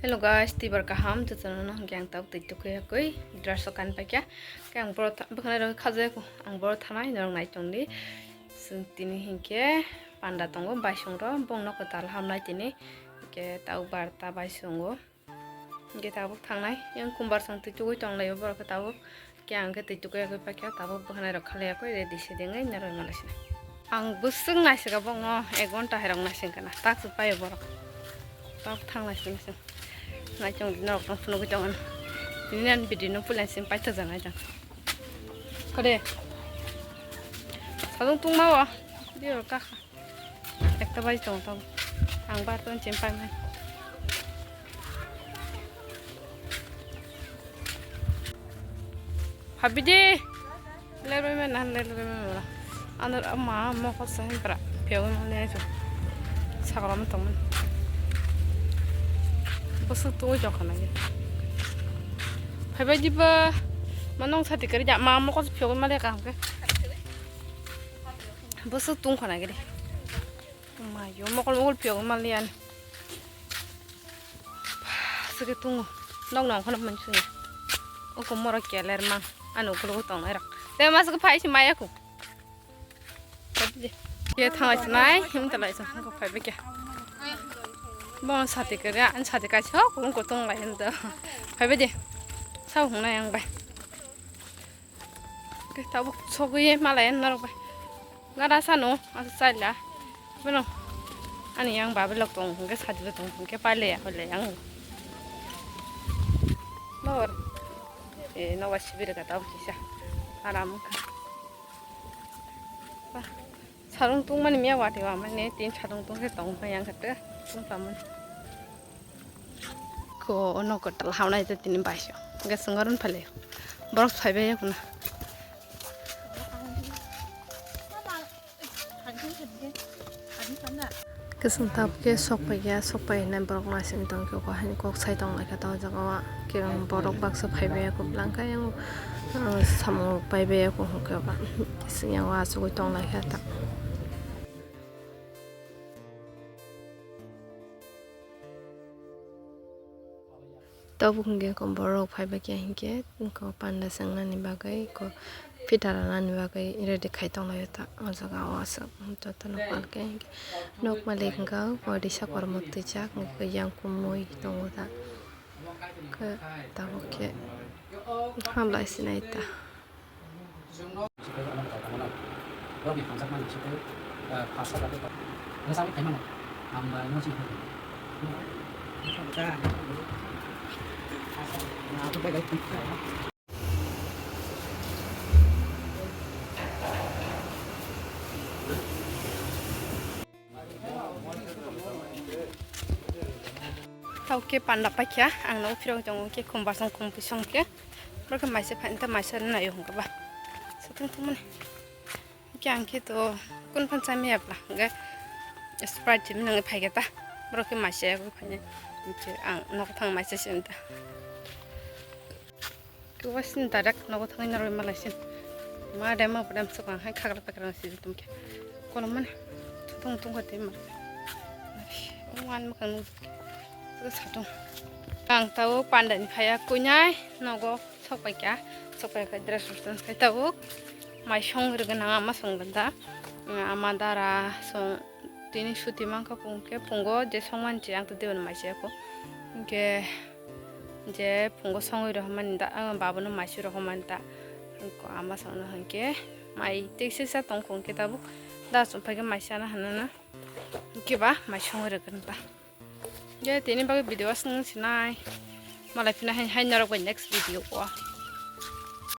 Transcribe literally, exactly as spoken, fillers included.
Hello guys, tibar kaham, jotono no hwnkhe ang tabuk twi tukui hakui dress o kan paikha. Khe ang boro bwkhanai rok khajak, ang boro thanai norok nai tongdi. Chwng tini hinkhe panda tongo baisong rok, bongno kwtal hamnai tini. Hinkhe tabuk barta baisongo. Hinkhe tabuk thangnai, yang kumbar song twi tugui tonglaio borok khe tabuk. Khe ang khe twi tukui yakui paikha, tabuk bwkhanai rok khalai yakui ready se dengwi noroi mala sina. Ang bwswk naisika bokno ek ghonta hai rok naising kana, tak se paio borok. Tabuk thang naising naising. Naising norok tong phunugui tong ano. Tini ani video no puila sing paithak jang naising. Kode. Salung tungma o. Di rok kakha. Ekta bai tong tong. Ang bar ton chem pai mai. Habidi. Lerbai mai nan lerbai mai mala. Ano ma mokol sa hempra. Piyok ma le ajo. Sakra ma tong. Bosu tu jok na ge. Phabai diba. Manong sati kari ja ma mokol piyok ma le ka ke. Bosu tung khona ge. Ma yo mokol mokol piyok ma le an. Sigi tungo. Nok nong khana manchuni. Oko moro keler mang. Ano ukulok tongnai rok. Te mas ko phai si maya ko. Ye thang lai nai him talai sa ko phai beke. Bon sati kere an sati ka chok ko ko tong lai ndo. Phai beke. Sa hung na yang bai. Ke tabuk sogwi malai norok bai. Gana sano asa chaila. Bono ani yang babilok tong hwnkhe sajilo tong hwnkhe paile ya hole yang. Bawar. E nogo sibire ka tabuk kisa. Aram wngkha. Sarung tungmani miya wati wamani tin sarung tungkhe tong yang khe tungpamani. Ko ono kotal hawnai je tini baisio. Hwnkhe swngo run phale. Borok phaibai yakuna. Kising tabuk ke sok paikya, sok pai hinai borok naising tongkhe ko haini kok sai tong laikha ta o jaga o. Khe borok baksa phaibai yakuk langkha yang, ah, samung paibai yakuk hwnkhe ba. Kising yang o achugwi tong laikha ta. Tabuk hwnkhe ko borok phaibai khe hinkhe ko panda swngnani bagwi ko phita ranani bagwi ready khai tonglaio ta o jaga o aswk jotono palkhe hinkhe nok malik wngkha o risa kormo twijak hinkhe yang kumui tongo ta khe tabuk khe hamlai sinai ta. Tau khe panda paikha, ang no phirok tongo khe khum basong khum bisong khe. Borok khe maisa phainta maisa naio hwnkhe ba. Satung thumani. Khe ang khe to kun phan chai maya bla hwnkhe Sprite chini nangwi phaikhe ta. Borok khe maisa yagwi phainai. Hwnkhe ang nogo thang maisa sini ta. Khe wasini direct nogo thangwi narwgwi malai sin. Ma dema bodem sokang hai khagra pagra si tum khe. Kono mane thutung tung kha tei ma. Wan makang nuk. Satung. Ang tao panda ni phaya kuinai nogo sok paikha. Sok paikha dress rok khai tao. Mai song rwgwi nang ama song ganda. Ama dara song. Tini suti mankha phung khe phungo je songmani se ang to debani maisa ko. Hinkhe je phungo songwi rohormani da, ah, babono maisa rohormani da. Hinkhe ama songno hinkhe mai teisa sa tongkha hinkhe tabuk da chumphai khe maisa na hinana. Hinkhe ba mai songwi rwgwno ta. Je tini bagwi video aswk sinai. Malai phina hai, hai norok bai next video o.